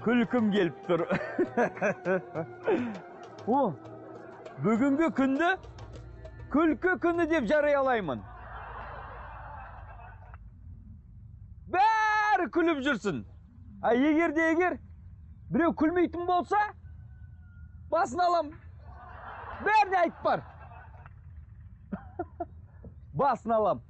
Күлкім келіп тұр. О, бүгінгі күнді күлкі күні деп жариялаймын. Бәрі күліп жүрсін. А егер де егер біреу күлмейтін болса, басын алам. Бәріне айтып бар. Басын алам.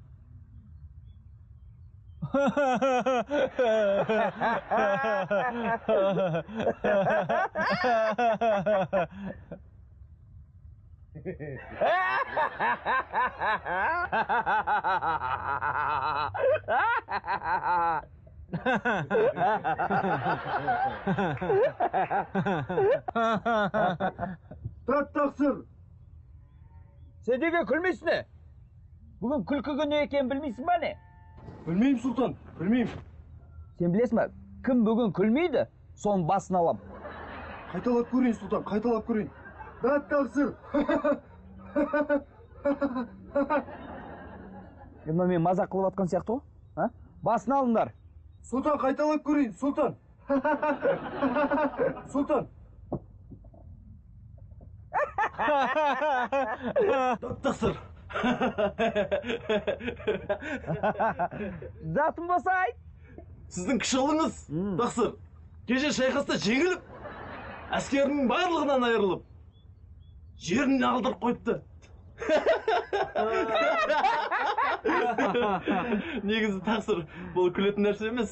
Тап-тақсыр. Сен неге күлмейсің не? Бүгін күлкі күні екенін білмейсің ба не? Білмеймін, Сұлтан, білмеймін. Сен білесің ба, кім бүгін күлмейді, соның басын алам. Қайталап көрейін, Сұлтан, қайталап көрейін. Тап-тақсыр. Мына мен мазақ қылып жатқан сияқты ғой, а? Басын алыңдар. Сұлтан, қайталап көрейін, Сұлтан. Сұлтан. Тақсыр. Затым болса айт. Сіздің кіші ұлыңыз, тақсыр, кеше шайқаста жеңіліп, әскерінің барлығынан айырылып, жерін алдырып қойыпты. Негізі тақсыр, бұл күлетін нәрсе емес.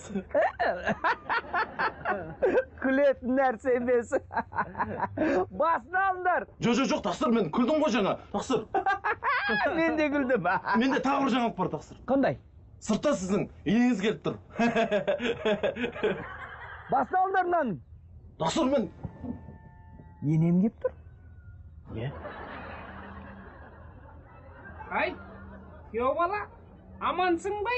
Күлетін нәрсе емес. Басын алыңдар. Жоқ, жоқ, жоқ, тақсыр, мен күлдім ғой жаңа, тақсыр. Мен де күлдім. Менде тағы бір жаңалық бар, тақсыр. Қандай? Сыртта сіздің енеңіз келіп тұр. Басын алыңдар мынаның. Тақсыр, мен... Енем келіп тұр? Иә. Ай, күйеу бала, амансың ба?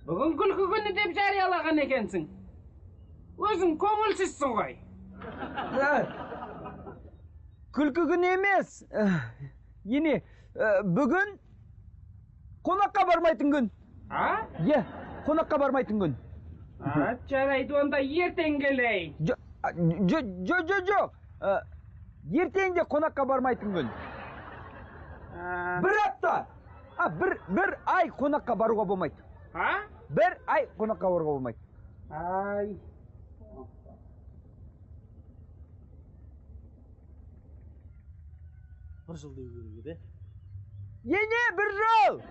Бүгін күлкі күні деп жариялаған екенсің. Өзің көңілсізсің ғой. Күлкі күні емес. Ене, бүгін қонаққа бармайтын күн. А? Иә, қонаққа бармайтын күн. А, жарайды, онда ертең келейін. Жоқ, жоқ, жоқ. Ертең де қонаққа бармайтын күн. Бір апта. А, бір ай қонаққа баруға болмайды. А? Бір ай қонаққа баруға болмайды. Ай. Бір жыл деу керек еді. Ене, бір жыл!